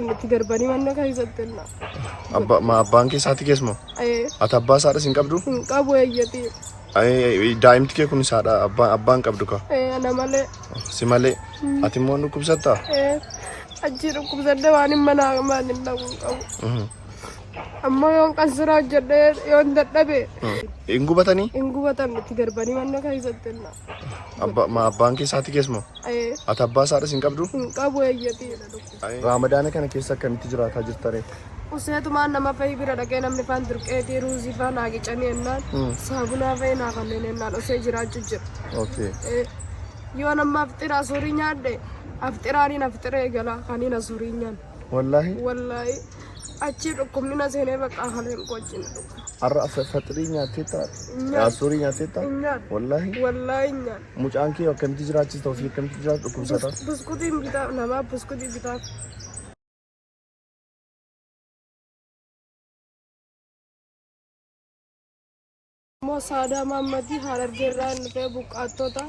Itti darbanii mana keessatti na. Abbaan kee isaati kees moo? Ee, Ati abbaa isaadhas hin qabdu? Hin qabu eeyyati. Daa'imti kee kun isaadha abbaan qabdu ka? Ee, ana malee. Si malee. Ati immoo hin dhukkubsattaa? Ee, achi dhukkubsadde waan hin manaa maan hin dhabu hin qabu. Ammoo yoon qansiraa hojjedhee yoon dadhabe. Hin gubatanii? Hin gubatan itti darbanii mana keessatti na. Abbaan kee isaati kees moo? Ee, Ati abbaa isaadhas hin qabdu? Hin qabu eeyyati. Raamadaana kana keessa akkamitti jiraataa jirtare? Useetumaan nama fa'i bira dhaqee namni faan dirqeetii ruuzii faa naa qicanii ennaan saabunaa fa'i naa kanneen ennaan osee jiraachuu jira. Okay. Yoo nama afxira asuurii nyaadhe afxiraaniin afxira eegala kaniin asuurii nyaanne. Wallaahi. Wallaahi achi dhukkubni na seenee bakka haleen qochiin dhukkub. Har'a faxirii nyaatteetta? Nyaadhe. Asuurii nyaatteetta? Hin nyaadhe. Wallaahi. Wallaahi hin nyaadhe. Mucaan kee akkamitti jiraachista ofii akkamitti jiraatu dhukkubsata? Buskutiin bitaaf namaa buskutii bitaaf. Immoo Saadaa Maammadii Harargeerraa inni dhufee buqqaattota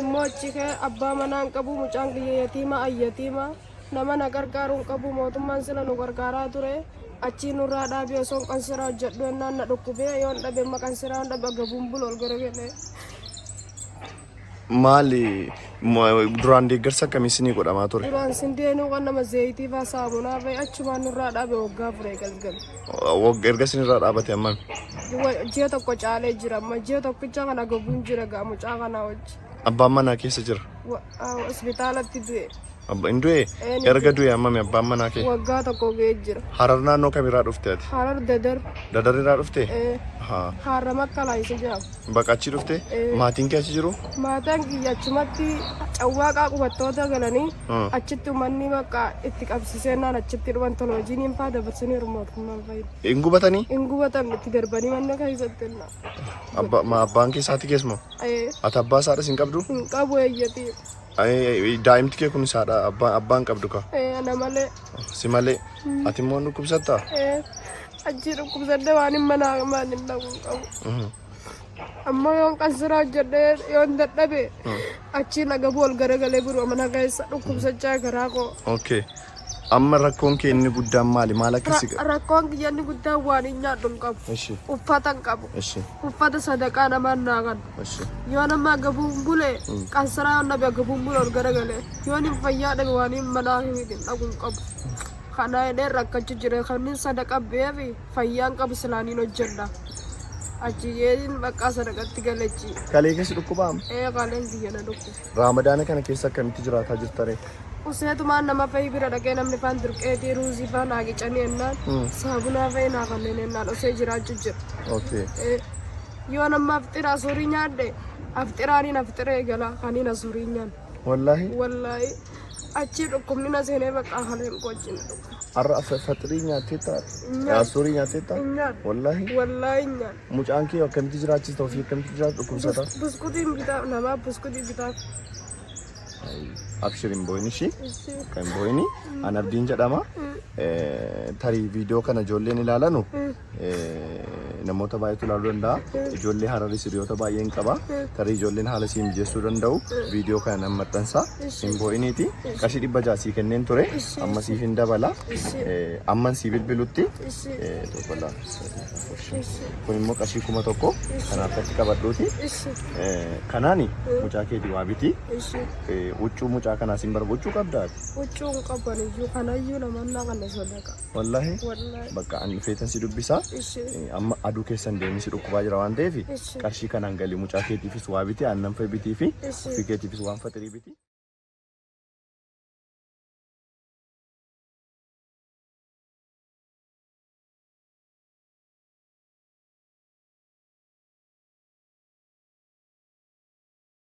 immoo achi kee abbaa manaa hin qabu mucaan kiyya yatiima ayyatiima nama na gargaaru hin qabu mootummaan sila nu gargaaraa ture achii nurraa dhaabee osoo hin qansiraa hojjedhu ennaan na dhukkubee yoon dhabe amma qansiraa hin dhabe gabuun bulu ol garagalee. Maali duraan deeggarsa akkamii isinii godhamaa ture? Duraan sindeenuu kan nama zeeyitii faa saamunaa fa'i achumaan nurraa dhaabe waggaa furee galgal. Erga isinirraa dhaabate ammami? Ji'a tokko caalee jira amma ji'a tokkicha kana gabuun jira gaa mucaa kana wajji. Abbaan manaa keessa jira. Hospitaalatti du'e. Hin du'e? Een Erga du'e ammami abbaan manaa kee? Waggaa tokko ga'ee jira. Harar naannoo kamirraa dhufte ati? Harar Dadar. Dadarrirraa dhufte? Ee, Haa. Haarra makkalaa isa jedhama. Bakka achi dhufte? Ee. Maatiin kee achi jiru? Maatiin kiyya achumatti cawwaaqaa qubattoota galanii achitti uummanni bakka itti qabsiisennaan achitti dhuman toloojiiniin faa dabarsanii mootummaan fayyadu. Hin gubatanii? Hin gubatan itti darbanii mana keessatti na. Abbaan kee isaati kees moo? Ee, Ati abbaa isaadhas hin qabdu? Hin qabu eeyyati. Daa'imti kee kun isaadha abbaan qabdu ka? Ee, ana malee. Si malee. Ati immoo hin dhukkubsattaa? Ee, achi dhukkubsadde waan hin manaa maan hin dhabu hin qabu. Ammoo yoon qansiraa hojjedhee yoon dadhabe achi naga ol garagalee biru mana keessa dhukkubsachaa garaa koo. Okay. Amma rakkoon kee inni guddaan maali? Maal akka si Rakkoon kiyya inni guddaan waan hin nyaadhu hin qabu. Ishi. Uffata hin qabu. Ishi. Uffata sadaqaa namaan naa kan. Ishi. Yoo nama gabuun bule qansiraa yoon dhabe gabuun bule ol garagalee yoon hin fayyaa dhabe waan hin manaa hin dhabu hin qabu. Kana jedhee rakkachuu jira kanneen sadaqa beefi fayyaan qabu silaaniin hojjedha. Achi yeediin bakka sadaqatti galachi. Kalee keessa dhukkubaam? Ee, kaleen kiyya na dhukkuba. Raamadaana kana keessa akkamitti jiraataa jirtare? Useetumaan nama fa'i bira dhaqee namni faan dirqeetii ruuzii faa naa qicanii ennaan saabunaa fa'i naa kanneen ennaan osee jiraachuu jira. Okay. Ee, yoo nama afxira asuurii nyaadhe afxiraaniin afxira eegala kaniin asuurii nyaanne. Wallaahi. Wallaahi achi dhukkubni na seenee bakka haleen qochiin dhukkuba. Har'a faxirii nyaatteetta? Nyaadhe. Asuurii nyaatteetta? Hin nyaadhe. Wallaahi. Wallaahi hin nyaadhe. Mucaan kee akkamitti jiraachista ofii akkamitti jiraatu dhukkubsata? Buskutiin bitaaf namaa buskutii bitaaf. Abshir hin boo'in ishii. Ishii. Kan boo'ini. An Abdiin jedhama. Tarii viidiyoo kana ijoolleen ilaalanu namoota baay'eetu ilaaluu danda'a. Ijoollee Hararis hiriyoota baay'een qaba. Tarii ijoolleen haala sii mijeessuu danda'u. Viidiyoo kana nan maxxansa. Hin boo'iniiti. Qarshii 600 sii kenneen ture. Amma siif hin dabala. Ishii. Amman sii bilbilutti. Ishii. Tokko, lama, sadii, afur, shan. Kun immoo qarshii 1000 kana harkatti qabadhuuti. Ishii. Kanaani mucaa keetii waa biti. Ishii. Huccuu mucaa kanaa siin barbaadu huccuu qabdaa ati? Huccuu hin qaban iyyuu kanayyuu namannaa kana sadaqa. Wallaahi. Wallaahi. Bakka ani dhufeetan si dubbisaa. Ishii. Amma aduu keessan deemni si dhukkubaa jira waan ta'eef Ishi. qarshii kanaan galii mucaa keetiifis waa biti aannan fa'i bitii fi Ishi. ofii keetiifis waan faxirii biti.